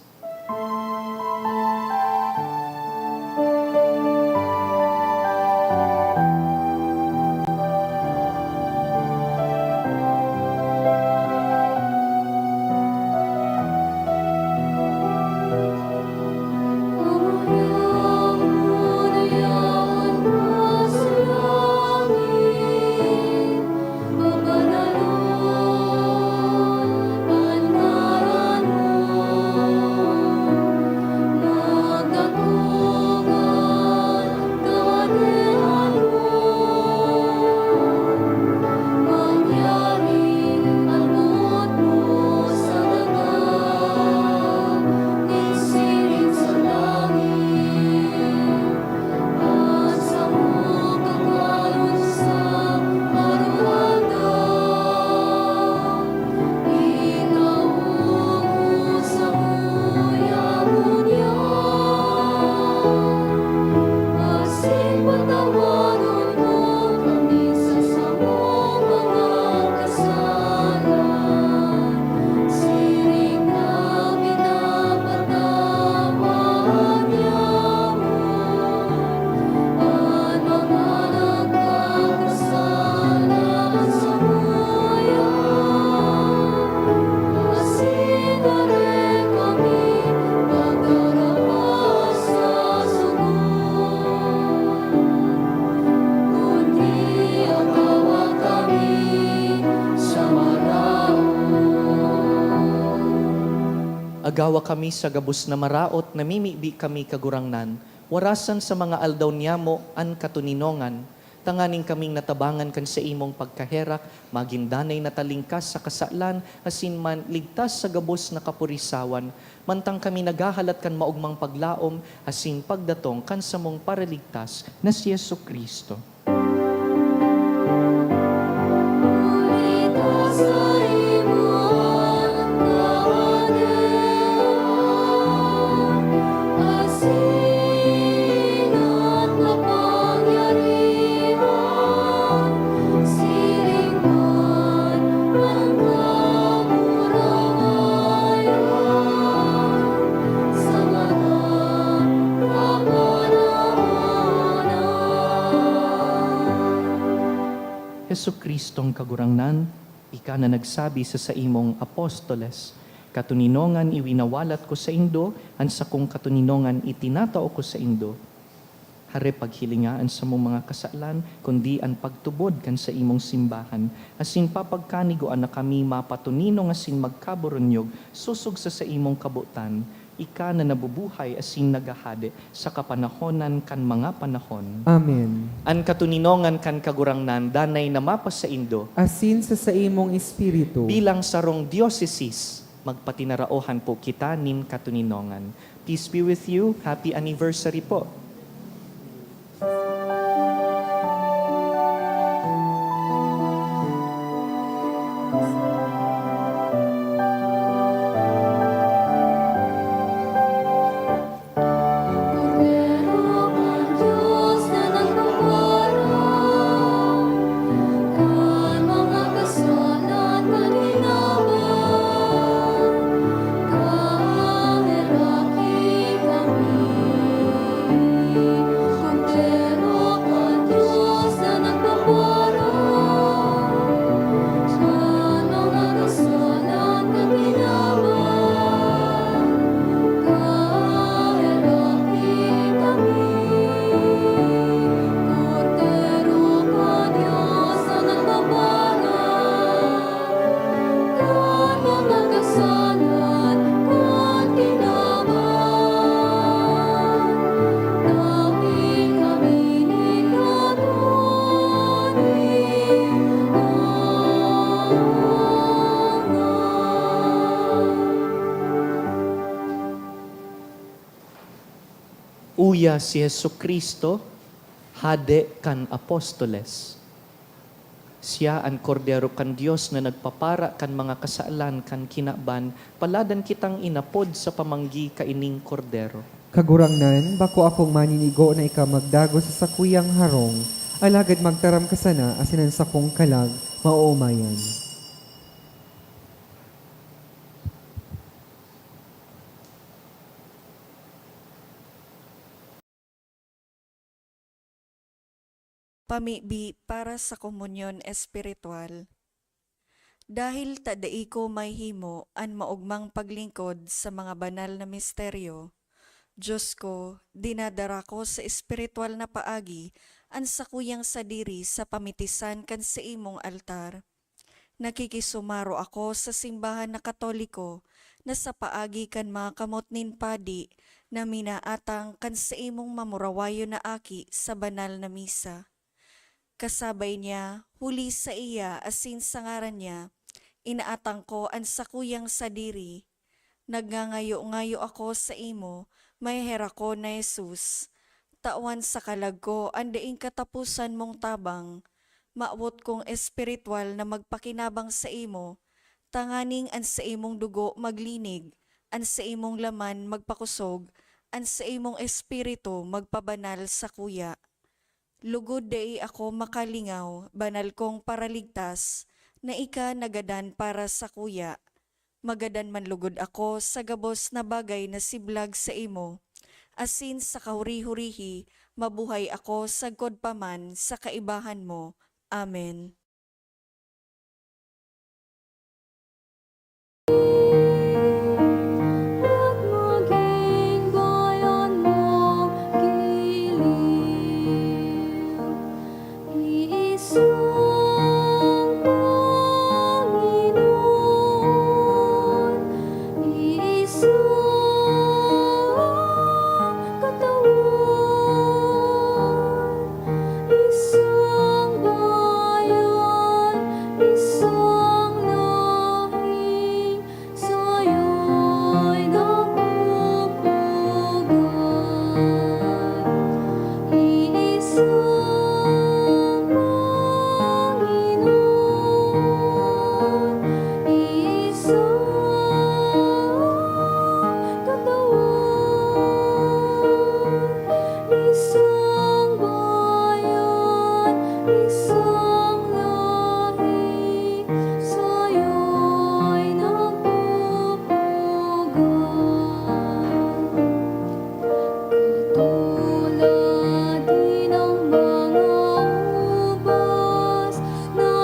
Agawa kami sa gabos na maraot, namimibi kami, Kagurangnan, warasan sa mga aldaw niyamo an katoninongan, tanganing kaming natabangan kan saimong pagkaherak, magin danay na talingkas sa kasalan, asin man ligtas sa gabos na kapurisawan, mantang kami naghahalat kan maogmang paglaom asin pagdatong kan samong Paraligtas na si Jesu-Cristo. Jesu-Cristong Kagurangnan, ika na nagsabi sa saimong apostoles, "Katoninongan iwinawalat ko saindo, an sakong katoninongan itinatao ko saindo." Hare paghilinga an samong mga kasalan, kundi an pagtubod kan saimong simbahan, asin papagkanigoan na kami mapatoninong asin magkaburunyog sosog sa saimong kabotan, ika na nabubuhay asin naghahade sa kapanahonan kan mga panahon. Amen. An katoninongan kan Kagurangnan danay na mapasaindo. Asin sa saimong espiritu. Bilang sarong diocesis, magpatinaraohan po kita nin katoninongan. Peace be with you. Happy anniversary po. Kordero kan Dios na nagpaparang kan mga kasalan kan kinaban, kaheraki kami. Kordero kan Dios na nagpaparang kan mga kasalan kan kinaban, kaheraki kami. Kordero kan Dios na nagpaparang kan mga kasalan kan kinaban, dapit kami ni Katoninongan. Uya si Jesu-Cristo, Hade kan Apostoles. Siya an Kordero kan Dios na nagpapara kan mga kasalan kan kinaban. Paladan kitang inapod sa pamanggi kaining Kordero. Kagurangnan, bako akong maninigo na ika magdagos sa sakuyang harong, alagad magtaram ka sana asin an sakong kalag maoomayan. Pamibi para sa komunyon espiritual. Dahil ta dai ko mahihimo an maogmang paglingkod sa mga banal na misteryo, Dios ko, dinadara ko sa espiritual na paagi an sakuyang sadiri sa pamitisan kan saimong altar. Nakikisumaro ako sa simbahan na Katoliko na sa paagi kan mga kamot nin padi na minaatang kan saimong mamurawayon na aki sa banal na misa. Kasabay niya, huli saiya asin sa ngaran niya, inaatang ko an sakuyang sadiri. Nagngangayo-ngayo ako saimo, maheherakon na Jesus, tawan sa kalag ko an daing kataposan mong tabang. Mawot kong espiritual na magpakinabang saimo, tanganing an saimong dugo maglinig, an saimong laman magpakosog, an saimong espiritu magpabanal sakuya. Lugod dai ako makalingaw, banal kong Paraligtas, na ika nagadan para sakuya. Magadan man lugod ako sa gabos na bagay na siblag saimo, asin sa kahuri-hurihi mabuhay ako sagkod pa man sa kaibahan mo. Amen. Maging bayan mo, giliw. Iisang Panginoon, iisang Katawan, isang bayan, isang lahi, sayo'y nagpupugaw. Iisang Panginoon, iisang Katawan, isang bayan, isang lahi, sayo'y nagpupugaw. Katulad din ang mga ubas na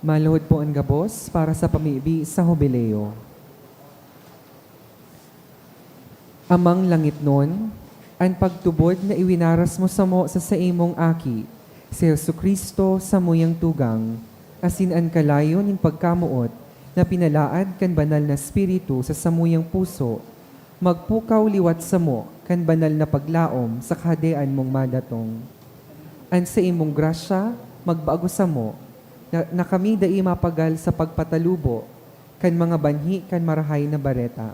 Maluhod po an gabos para sa pamibi sa Hubileo. Amang langitnon, an pagtubod na iwinaras mo samo sa saimong Aki, si Jesu-Cristo, samuyang tugang, asin an kalayo nin pagkamoot na pinalaad kan Banal na Espiritu sa samuyang puso, magpukaw liwat samo kan banal na paglaom sa Kahadean mong madatong. An saimong grasya magbago samo, na, na kami dai mapagal sa pagpatalubo kan mga banhi kan Marahay na Bareta.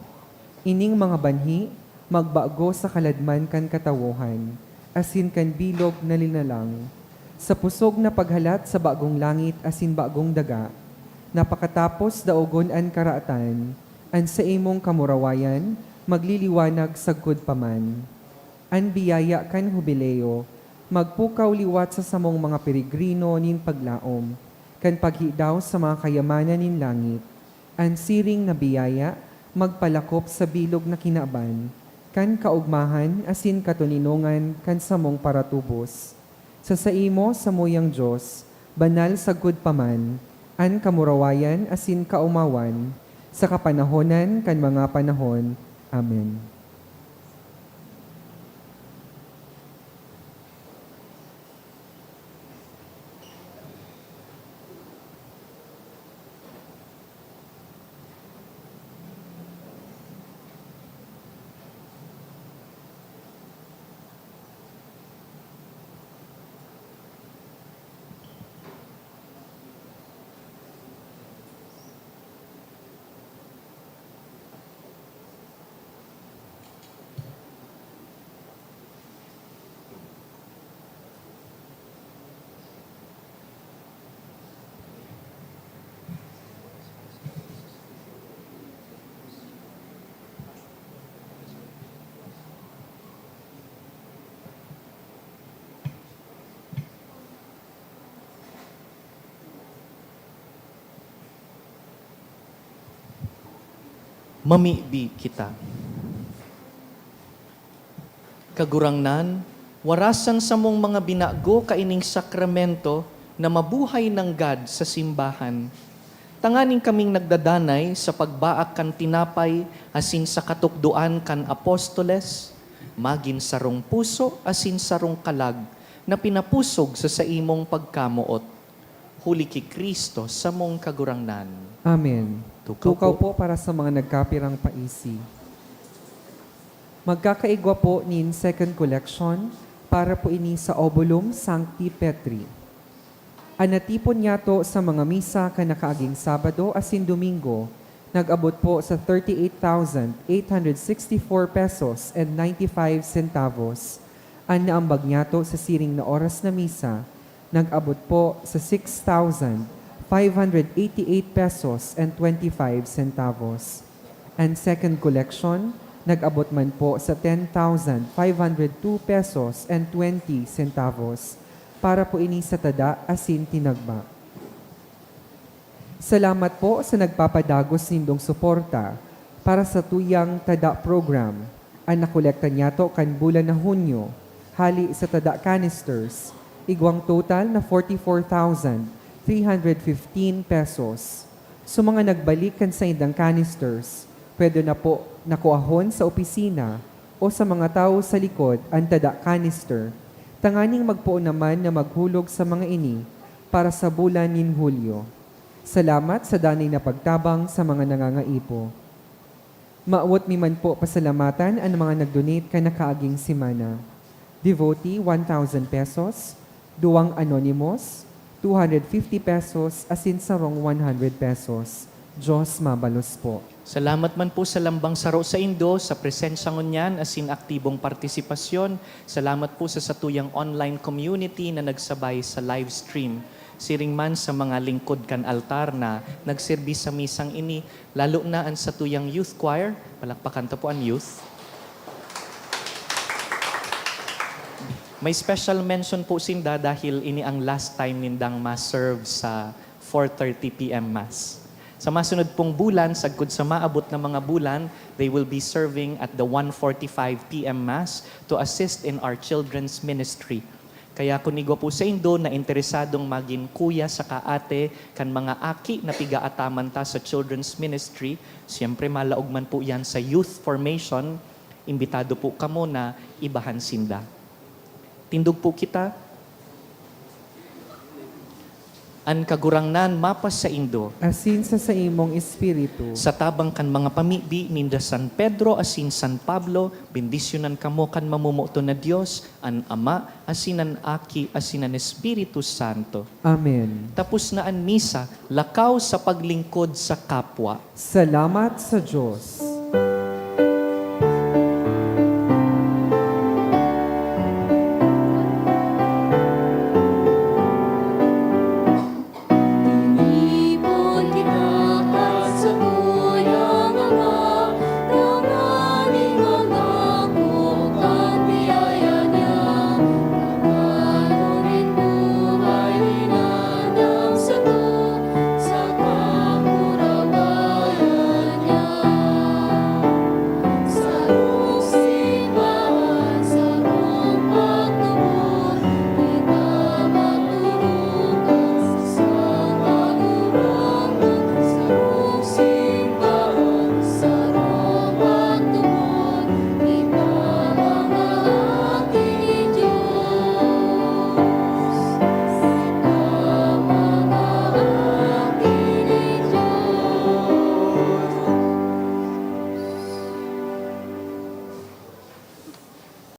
Ining mga banhi magbago sa kaladman kan katawohan, asin kan bilog na linalang, sa pusog na paghalat sa bagong langit asin bagong daga, na pakatapos daogon an karaatan, an saimong kamurawayan magliliwanag sagkod pa man. An biyaya kan Hubileo magpukaw liwat sa samong mga peregrino nin paglaom, kan paghidaw sa mga kayamanan nin langit. An siring na biyaya magpalakop sa bilog na kinaban kan kaogmahan asin katoninongan kan samong paratubos. Sa saimo, samuyang Dios, banal sagkod pa man, an kamurawayan asin kaomawan, sa kapanahonan kan mga panahon. Amen. Mamibi kita. Kagurangnan, warasan samong mga binago kaining sakramento na mabuhay nanggad sa simbahan. Tanganing kaming nagdadanay sa pagbaak kan tinapay asin sa katukdoan kan apostoles, magin sarong puso asin sarong kalag na pinapusog sa saimong pagkamoot. Huli ki Cristo samong Kagurangnan. Amen. Tukaw Tukaw po. po para sa mga nagkapirang paisi. Magkakaigwa po nin second collection para po ini sa Obulum Sancti Petri. An natipon niyato sa mga misa kan nakaaging Sabado asin Domingo nag-abot po sa thirty-eight thousand eight hundred sixty-four pesos and ninety-five centavos. An naambag niyato sa siring na oras na misa nag-abot po sa six thousand five hundred eighty-eight pesos and twenty-five centavos. An second collection nag-abot man po sa ten thousand five hundred two pesos and twenty centavos. Para po ini sa tada asin tinagba. Salamat po sa nagpapadagos nindong suporta para sa tuyang tada program. An nakolekta niyato kan bulan na Hunyo, hali sa tada canisters, igwang total na forty-four thousand three hundred fifteen pesos. Sa mga nagbalik kan saindang canisters, pwede na po nakuahon sa opisina o sa mga tawo sa likod an tada canister, tanganing magpoon naman na maghulog sa mga ini para sa bulan nin Hulyo. Salamat sa danay na pagtabang sa mga nangangaipo. Mawot mi man po pasalamatan an mga nag-donate kan nakaaging semana. Devotee, one thousand pesos. Duwang anonymous, two hundred fifty pesos, asin sarong one hundred pesos. Diyos mabalos po. Salamat man po sa lambang saro saindo, sa presensya ngunyan asin aktibong partisipasyon. Salamat po sa satuyang online community na nagsabay sa live stream. Siring man sa mga lingkod kan altar na nagserbi sa misang ini, lalo na an satuyang youth choir. Palakpakan ta po an youth. May special mention po sinda dahil ini ang last time nindang ma-serve sa four thirty P M Mass. Sa masunod pong bulan, sagkod sa maabot na mga bulan, they will be serving at the one forty-five P M Mass to assist in our children's ministry. Kaya kun igwa po saindo na interesadong magin kuya saka ate kan mga aki na pigaataman ta sa Children's Ministry, siyempre malaog man po yan sa youth formation, imbitado po kamo na ibahan sinda. Tindog po kita. An Kagurangnan mapasaindo. Asin sa saimong espiritu. Sa tabang kan mga pamibi ninda San Pedro asin San Pablo, bendisyonan kamo kan mamomoton na Dios, an Ama, asin an Aki, asin an Espiritu Santo. Amen. Tapos na an misa, lakaw sa paglingkod sa kapwa. Salamat sa Diyos.